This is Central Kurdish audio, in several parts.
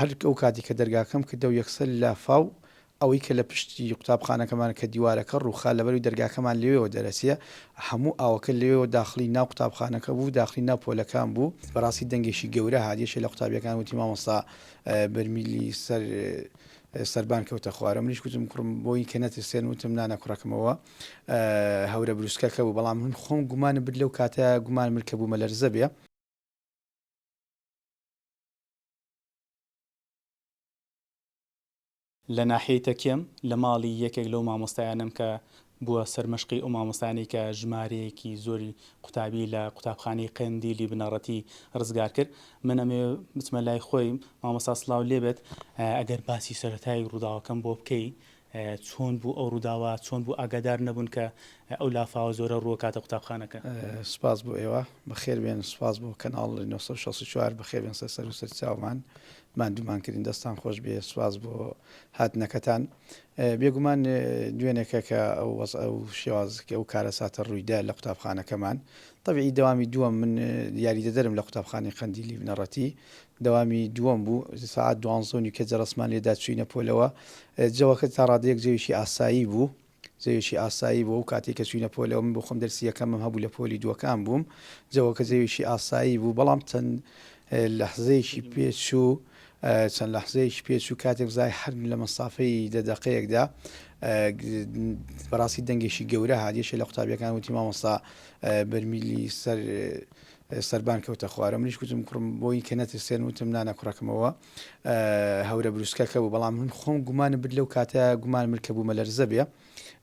هەر ئەو کاتی کە دەرگاکەم کردەوە یەکسەر لافاو ئەوەی کە لە پشتی قوتابخانەکەمان کە دیوارەکە ڕووخا لەبەروی دەرگاکەمان لەوێوە دەرەچێ هەموو ئاوەکە لەوێوە داخڵی ناو قوتابخانەکە بوو داخڵی ناو پۆلەکان بوو بەڕاستی دەنگێکی گەورە هات یەکێ لە قوتابیەکان وتی مامۆستا بەرمیلی سەر سەربان کەوتە خوارە منیش گوتم کوڕم بۆی کە نەترسێن وتم نانا کوڕەکەمەوە هەورە بروسکەکە بوو بەڵام من خۆم گومانم برد لەو کاتە گومانم برد کە بوومەلەرزە بێ. لە ناحیەی تەکیەم لە ماڵی یەکێک لەو مامۆستایانەم کە بووە سەرمەشقی ئەو مامۆستایانەی کە ژمارەیەکی زۆری قوتابی لە قوتابخانەی قەندیلی بنەڕەتی ڕزگار کرد. من ئەمەوێ بچمە لای خۆی. مامۆستا سڵاو لێبێت، ئەگەر باسی سەرەتای ڕووداوەکەم بۆ بکەی چۆن بوو ئەو ڕووداوە، چۆن بوو ئاگادار نەبوون کە ئەو لافاوە زۆرە ڕووەکاتە قوتابخانەکە؟ سوپاس بۆ ئێوە، بەخێر بێن، سوپاس بۆ کەناڵ 964، بەخێر بێن سەر سەر و سەر چاومان. ماندوومان کردین دەستان خۆش بێ سوپاس بۆ هاتنەکەتان بێگومان دوێنێکە کە ئەو وەز ئەو شێواز کە ئەو کارەساتە ڕوویدا لە قوتابخانەکەمان تەبیعی دەوامی دووەم من یاریدەدەرم لە قوتابخانەی قەندیلی بنەڕەتی دەوامی دووەم بوو سەعات دوانزە و نیو کە جەرەسمان لێدا چووینە پۆلەوە جەوەکە تا ڕادەیەک جەوێکی ئاسایی بوو جەوێکی ئاسایی بوو، ئەو کاتەی کە چووینە پۆلەوە من بۆ خۆم دەرسی یەکەمم هەبوو لە پۆلی دووەکان بووم، جەوەکە جەوێکی ئاسایی بوو، بەڵام چەند لەحزەیەکی پێ چوو چەند لەحزەیەکی پێ چوو کاتێک زای هەر لە مەسافەی دە دەقەیەکدا بەڕاستی دەنگێکی گەورە هات، یەکێ لە قوتابیەکان وتی مامۆستا بەرمیلی سەر سەربان کەوتە خوارەوە، منیش گوتم کوڕم بۆی کە نەترسێن وتم نانا کوڕەکەمەوە هەورە بروسکەکە بوو بەڵام من خۆم گومانم برد لەو کاتە گومانم برد کە بوومەلەرزە بێ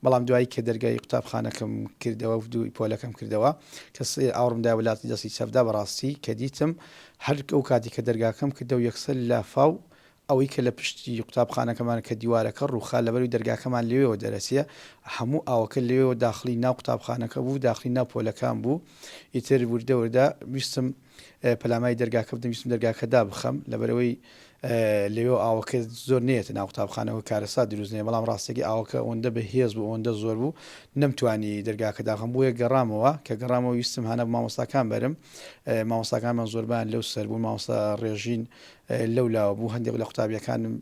بەڵام دوایی کە دەرگای قوتابخانەکەم کردەوە و دوو پۆلەکەم کردەوە کە ئاوڕم دا ولاتی دەستی چەپدا بەڕاستی کە دیتم هەر ئەو کاتی کە دەرگاکەم کردەوە یەکسەر لافاو ئەوەی کە لە پشتی قوتابخانەکەمان کە دیوارەکە ڕووخا لەبەروی دەرگاکەمان لەوێوە دەرەچێ هەموو ئاوەکە لەوێوە داخڵی ناو قوتابخانەکە بوو داخڵی ناو پۆلەکان بوو ئیتر وردە وردە ویستم پەلاماری دەرگاکە بدەم ویستم دەرگاکە دابخەم لەبەرئەوەی لەوێوە ئاوەکە زۆر نەیەتە ناو قوتابخانەوە کارەسات دروست نەیە بەڵام ڕاستەکەی ئاوەکە ئەوەندە بەهێز بوو ئەوەندە زۆر بوو نەمتوانی دەرگاکە داخەم بۆیە گەڕامەوە کە گەڕامەوە ویستم هانا بۆ مامۆستاکان بەرم مامۆستاکانمان زۆربیان لەو سەر بوون مامۆستا ڕێژین لەو لاوە بوو هەندێک لە قوتابیەکانم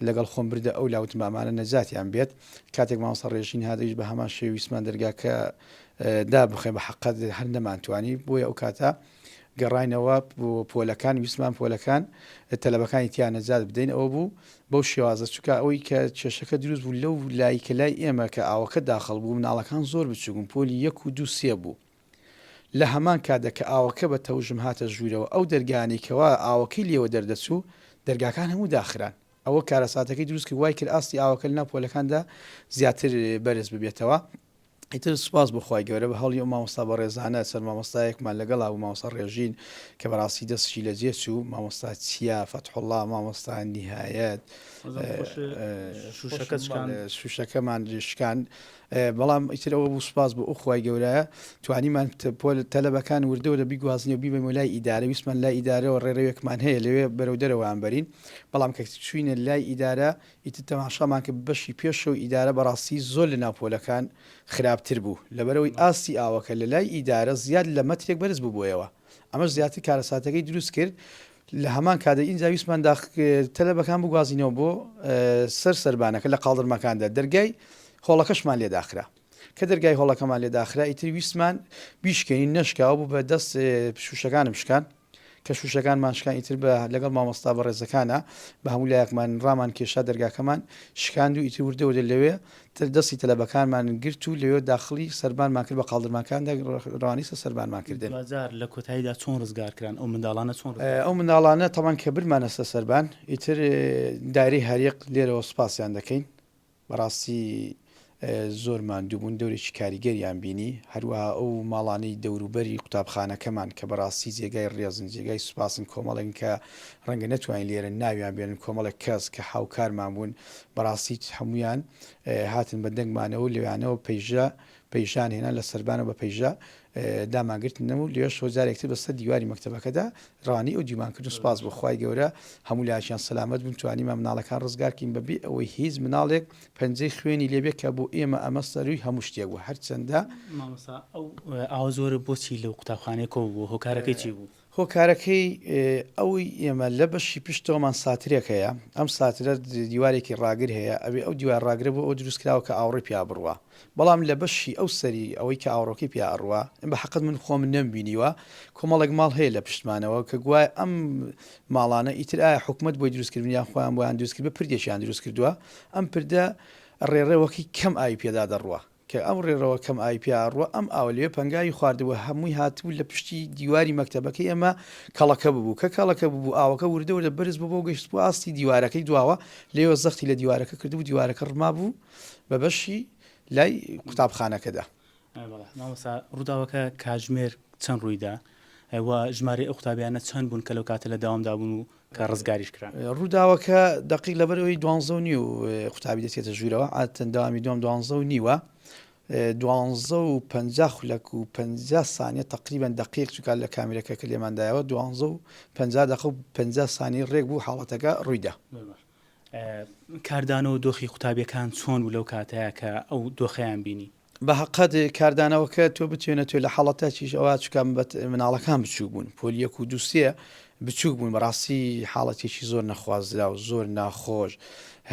لەگەڵ خۆم بردە ئەو لا وتم با ئەمانە نەجاتیان بێت کاتێک مامۆستا ڕێژین هات ئەویش بە هەمان شێوە ویستمان دەرگاکە دابخەین بە حەقەت هەر نەمانتوانی بۆیە ئەو کاتە گەڕاینەوە بۆ پۆلەکان ویستمان پۆلەکان تەلەبەکانی تیا نەجات بدەین ئەوە بوو بەو شێوازە چونکە ئەوەی کە کێشەکە دروست بوو لەو لای کە لای ئێمە کە ئاوەکە داخڵ بوو مناڵەکان زۆر بچووک بوون پۆلی یەک و دوو سێ بوو لە هەمان کاتدا کە ئاوەکە بە تەوژم هاتە ژوورەوە ئەو دەرگانەی کەوا ئاوەکەی لێوە دەردەچوو دەرگاکان هەموو داخران ئەوە کارەساتەکەی دروست کرد وای کرد ئاستی ئاوەکە لەناو پۆلەکاندا زیاتر بەرز ببێتەوە ئیتر سوپاس بۆ خوای گەورە بە هەوڵی ئەو مامۆستا بەڕێزانە چەند مامۆستایەکمان لەگەڵا بوو مامۆستا ڕێژین کە بەڕاستی دەستشی لە جێ چوو مامۆستا چیا فەتحوڵا مامۆستا نیهایەت شوشەکە شکان شوشەکەمان شکان بەڵام ئیتر ئەوە بوو سوپاس بۆ ئەو خوای گەورە توانیمان پۆل تەلەبەکان وردە وردە بیگوازنی و بیبەین لای ئیدارە ویستمان لای ئیدارەوە ڕێڕەوێکمان هەیە لەوێ بەرەو دەرەوەیان بەرین بەڵام کە چوینە لای ئیدارە ئیتر تەماشامان کرد بەشی پێشەوەی ئیدارە بەڕاستی زۆر لە ناو پۆلەکان خراپتر بوو لەبەرئەوەی ئاستی ئاوەکە لە لای ئیدارە زیاد لە مەترێک بەرز ببوویەوە ئەمەش زیاتر کارەساتەکەی دروست کرد لە هەمان کاتدا ئینجا ویستمان داخ تەلەبەکان بگوازینەوە بۆ سەر سەربانەکە لە قاڵدرمەکاندا دەرگای هۆڵەکەشمان لێ داخرا کە دەرگای هۆڵەکەمان لێ داخرا ئیتر ویستمان بیشکێنین نەشکاوە بوو بە دەست شوشەکانم شکان کە شوشەکانمان شکان ئیتر بە لەگەڵ مامۆستا بەڕێزەکانا بە هەموو لایەکمان ڕامان کێشا دەرگاکەمان شکاند و ئیتر وردە وردە لەوێ تر دەستی تەلەبەکانمان گرت و لەوێ داخڵی سەربانمان کرد بە قاڵدرماکاندا ڕەوانەی سەر سەربانمان کردن. دواجار لە کۆتاییدا چۆن ڕزگار کران؟ ئەو منداڵانە چۆن ڕزگار ئەو منداڵانە تەبعەن کە برمانە سەر سەربان ئیتر دایرەی هەریق لێرەوە سوپاسیان دەکەین بەڕاستی زۆر ماندوو بوون، دەورێکی کاریگەریان بینی، هەروەها ئەو ماڵانەی دەوروبەری قوتابخانەکەمان کە بەڕاستی جێگای ڕێزن، جێگای سوپاسن، کۆمەڵێکن کە ڕەنگە نەتوانین لێرە ناویان بێنن، کۆمەڵێک کەس کە هاوکارمان بوون، بەڕاستی هەموویان هاتن بە دەنگمانەوە و لەویانەوە پەیژە پەیژان هێنا لە سەربانەوە بە پەیژە دامانگرتنەوە و لەوێشەوە جارێک تر بەسەر دیواری مەکتەبەکەدا ڕەوانەی ئەو دیومان کرد و سوپاس بۆ خوای گەورە هەموو لایەکیان سەلامەت بوون توانیمان مناڵەکان ڕزگار کەین بەبێ ئەوەی هیچ مناڵێک پەنجەی خوێنی لێ بێت کە بۆ ئێمە ئەمە سەرووی هەموو شتێک بوو هەرچەندە مامۆستا ئەو ئاوە زۆرە بۆچی لەو قوتابخانەیە کۆ بوو هۆکارەکەی چی بوو؟ هۆکارەکەی ئەوەی ئێمە لە بەشی پشتەوەمان ساترێک هەیە، ئەم ساترە دیوارێکی ڕاگر هەیە، ئەبێ ئەو دیوار ڕاگرە بۆ ئەوە دروست کراوە کە ئاوڕی پیا بڕوا، بەڵام لە بەشی ئەو سەری ئەوەی کە ئاوڕۆکەی پیا ئەڕوا، بە حەقت من خۆم نەمبینیوە، کۆمەڵێک ماڵ هەیە لە پشتمانەوە کە گوایە ئەم ماڵانە ئیتر ئایا حکومەت بۆی دروست کردبن یان خۆیان بۆیان دروست کردبێ پردێکیان دروست کردووە، ئەم پردە ڕێڕەوەکەی کەم ئاوی پێدا دەڕوا. کە ئەم ڕێڕەوە کەم ئاوی پیا ئەڕوا، ئەم ئاوە لەوێ پەنگاوی خواردبوو، هەمووی هاتبوو لە پشتی دیواری مەکتەبەکەی ئێمە کەڵەکە ببوو، کە کەڵەکە ببوو ئاوەکە وردە وردە بەرز ببۆوە گەیشتبووە ئاستی دیوارەکەی دواوە، لێوە زەختی لە دیوارەکە کردبوو، دیوارەکە ڕمابوو بە بەشی لای قوتابخانەکەدا. بەڵێ مامۆستا، ڕووداوەکە کاتژمێر چەند ڕوویدا و ژمارەی ئەو قوتابیانە چەند بوون کە لەو کاتە لە دەوامدا بوون و کە ڕزگاریش کران؟ ڕووداوەکە دەقیق لەبەر ئەوەی دوانزە و نیو قوتابی دەچێتە ژوورەوە، عادەتەن دەوامی دووەم دوانزە و نیوە، 12 و 50 خولەک و 50 سانیە تەقریبەن دەقیق چونکە لە کامیرەکە کە لێمان دایەوە 12 و 50 دەقە و 50 سانی ڕێک بوو حاڵەتەکە ڕوویدا. کاردانەوە دۆخی قوتابیەکان چۆن بوو لەو کاتەیا کە ئەو دۆخەیان بینی؟ بە هەقەت کاردانەوەکە تۆ بتوێنە تۆ لە حاڵەتە چیش ئەوە چکە مناڵەکان بچوک بوون پۆل یەک و دوو سێ بچوک بوون بەڕاستی حاڵەتێکی زۆر نەخوازراو زۆر ناخۆش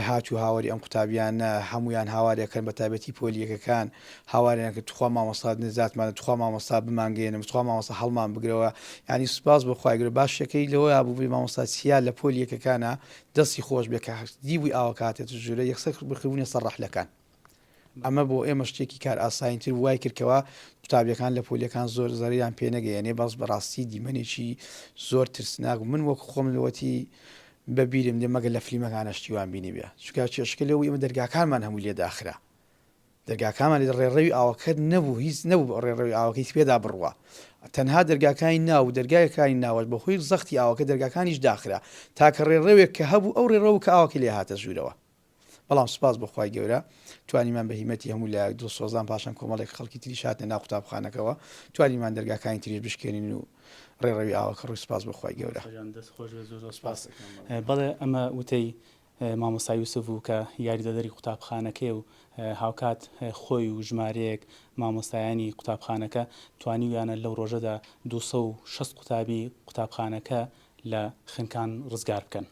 هات و هاواری ئەم قوتابیانە هەمویان هاوارەکەن بە تایبەتی پۆلی یەکەکان هاواریان کرد تخوا مامۆستا نەجاتمان تخوا مامۆستا بمانگەێنم تخوا مامۆستا هەڵمان بگرەوە ینی سوپاس بۆ خوای گەورە باشەکەی لەوەیا بوو بێ مامۆستا چیا لە پۆلی یەکەکانە دەستی خۆش بێ کە دیبووی ئاوەکە هاتێتە ژوورە یەکسەر بخربوونە سەر ڕەحلەکان ئەمە بۆ ئێمە شتێکی کارئاساییتر بوو، وای کرد کەوا قوتابیەکان لە پۆلیەکان زۆر زەرەریان پێ نەگەیەنێ، بەس بەڕاستی دیمەنێکی زۆر ترسناک بوو، من وەک خۆم لەوەتی بە بیرم دێ مەگەر لە فلیمەکانا شتی وام بینیبێ، چونکە کێشەکە لەوە بوو ئێمە دەرگاکانمان هەمووی لێ داخرا، دەرگاکانمان لێ ڕێڕەوی ئاوەکە نەبوو، هیچ نەبوو ڕێڕەوی ئاوەکەی پێدا بڕوا، تەنها دەرگاکانی ناو و دەرگاکانی ناوەش بەهۆی زەختی ئاوەکە دەرگاکانیش داخرا، تاکە ڕێڕەوێک کە هەبوو ئەو ڕێڕەوە بوو کە ئاوەکەی لێ هاتە ژوورەوە. بەڵام سوپاس بۆ خوای گەورە توانیمان بە هیمەتی هەموو لایەک دڵسۆزان پاشان کۆمەڵێک خەڵکی تریش هاتنە ناو قوتابخانەکەوە توانیمان دەرگاکانی تریش بشکێنین و ڕێڕەوی ئاوەکە ڕووی سوپاس بۆ خوای گەورە. مامۆستا گیان دەست خۆش بێت زۆر زۆر سوپاس. بەڵێ ئەمە وتەی مامۆستا یوسف بوو کە یاریدەدەری قوتابخانەکەیە و هاوکات خۆی و ژمارەیەک مامۆستایانی قوتابخانەکە توانیویانە لەو ڕۆژەدا 260 قوتابی قوتابخانەکە لە خنکان ڕزگار بکەن.